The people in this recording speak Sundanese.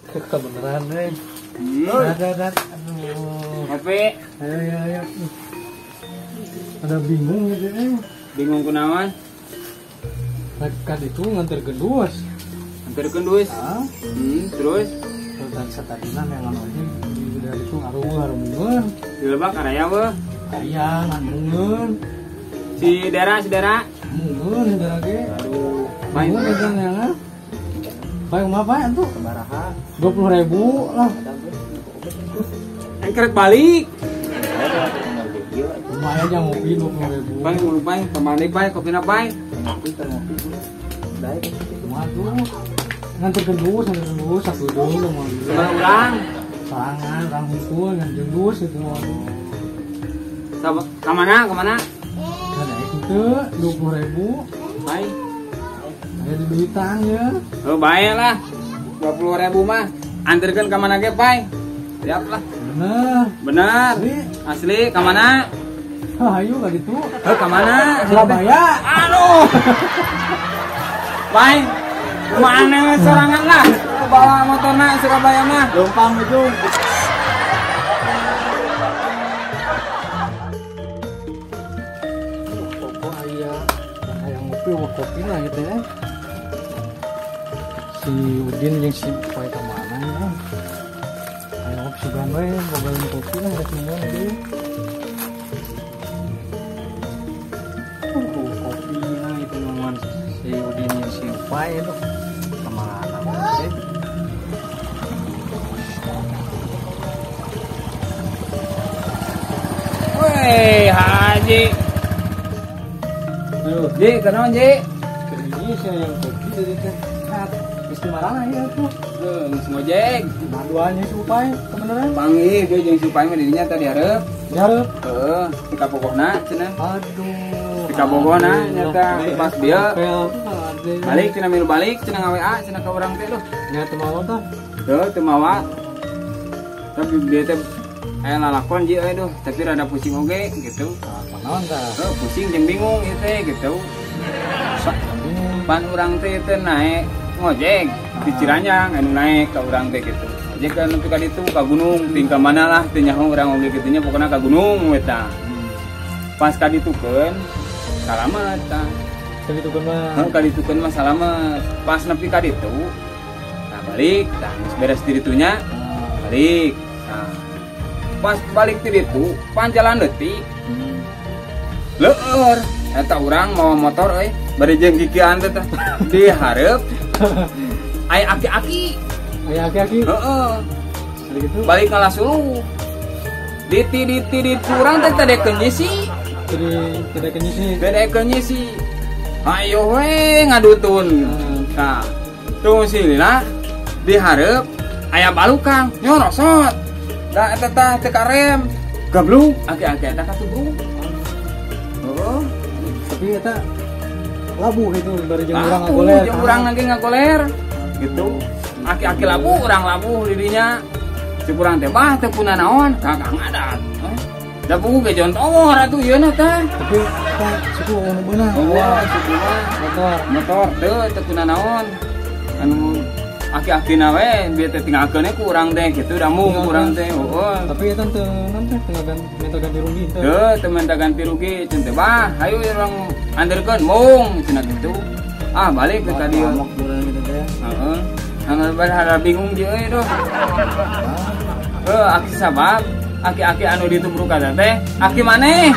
Kebeneran deh. Ada. Aduh. Ngopi. Ayo ayo. Ada bingung gitu eh. Bingung kunaon? Kan itu nganter gendus. Nganter gendus. Ah. Terus terus satadina yang anu di dari itu ngaruh-ngaruh. Di lebak araya weh. Aya nganmungeun. Si Dera. Mungeun si Dera ge. Aduh, main megang ya. Bae kumaha Pak atuh? Sabaraha? 20.000 lah. Engkrek balik. Lumayan aja ngopi 20.000. Bang, lumayan, pamane bae kopina bae. Ngopi ngopi. Bae kumaha tuh? Nganter gendus, satu dulu mau. Sabaraha urang? Sorangan, urang hungkul nganter gendus itu mau. Sabah, kemana? Ada itu 20.000. Bae. Aya di duitan ya. Oh, bae lah. 20.000 mah. Anterkeun ka mana ge, Pai? Siap lah. Bener. Asli ka mana? Hayu ka ditu. Heuh, ka mana? Surabaya. Aduh. Pai. Mana sorangan lah. Bawa motorna Surabaya mah. Lumpang ujung. Pokok aya hayang ngopi kopi lah gitu ya. Si Udin jeung si Pai ka mana ya? Ayo ngopi sugan we, ngobrolin kopi lah rek nungguan deui. Kopi lah itu nungguan si Udin jeung si Pai itu ka mana we? Weh, Haji. Aduh, Ji, kunaon Ji? Ini saya yang kopi jadi teh. Geus di marana ieu tuh. Geus ngojek. Baduannya si Upai kebeneran. Panggih dia jeung si Upai mah dirinya tadi hareup. Di hareup. Heeh, di kabogohna cenah. Aduh. Di kabogohna nyata pas dia balik cenah milu balik cenah nga-WA cenah ka urang teh duh. Nya teu mawa tah. Heuh, teu mawa. Tapi dia teh aya lalakon ji euy duh, tapi rada pusing oge gitu. Naon tah? Heuh, pusing jeung bingung ieu teh gitu. Pan urang teh teh naek ngojek di Ciranjang anu naek ka urang teh gitu. Ngojek kan nepi ka ditu ka gunung, ting ka mana lah teu nyaho urang oge kitu nya pokona ka gunung we tah. Pas ka ditukeun salamet tah. Ka ditukeun mah. Heuh, ka ditukeun mah salamet. Pas nepi ka ditu tah balik tah geus beres di ditunya balik. Tah pas balik ti ditu pan jalan leutik. Leueur eta urang mawa motor euy bari jeung kikian teh di hareup aya aki-aki. Aya aki-aki. Heeh. Gitu. Balik ka Lasulu. Diti urang teh tade kenyisi. Tade kenyisi. Tade kenyisi. Ayo we ngadutun. Tah. Tunggu silina di hareup aya balukang nyorosot. Da eta tah teu karem. Gablug aki-aki eta katubruk. Heeh. Tapi eta labuh itu dari jeung urang ngagoler. Jeung urang lagi ngagoler gitu. Aki-aki labuh, urang labuh didinya. Si urang teh bah teu kunanaon, kagak ngadat. Da puguh ge jontor atuh ieu na teh. Tapi tah suku anu beunang. Oh, suku mah motor teu kunanaon. Anu aki-akina we bieu teh tinggalkeun ku urang teh kitu da mung urang teh heueuh. Tapi eta teu naon teh minta ganti rugi teh. Heuh, teu minta ganti rugi ceun teh bah, hayu urang anterkeun mung cenah kitu. Ah, balik ke ka dieu. Heeh. Anu bari bingung jeung euy duh. Heuh, aki sabab aki-aki anu ditubrukan teh aki maneh.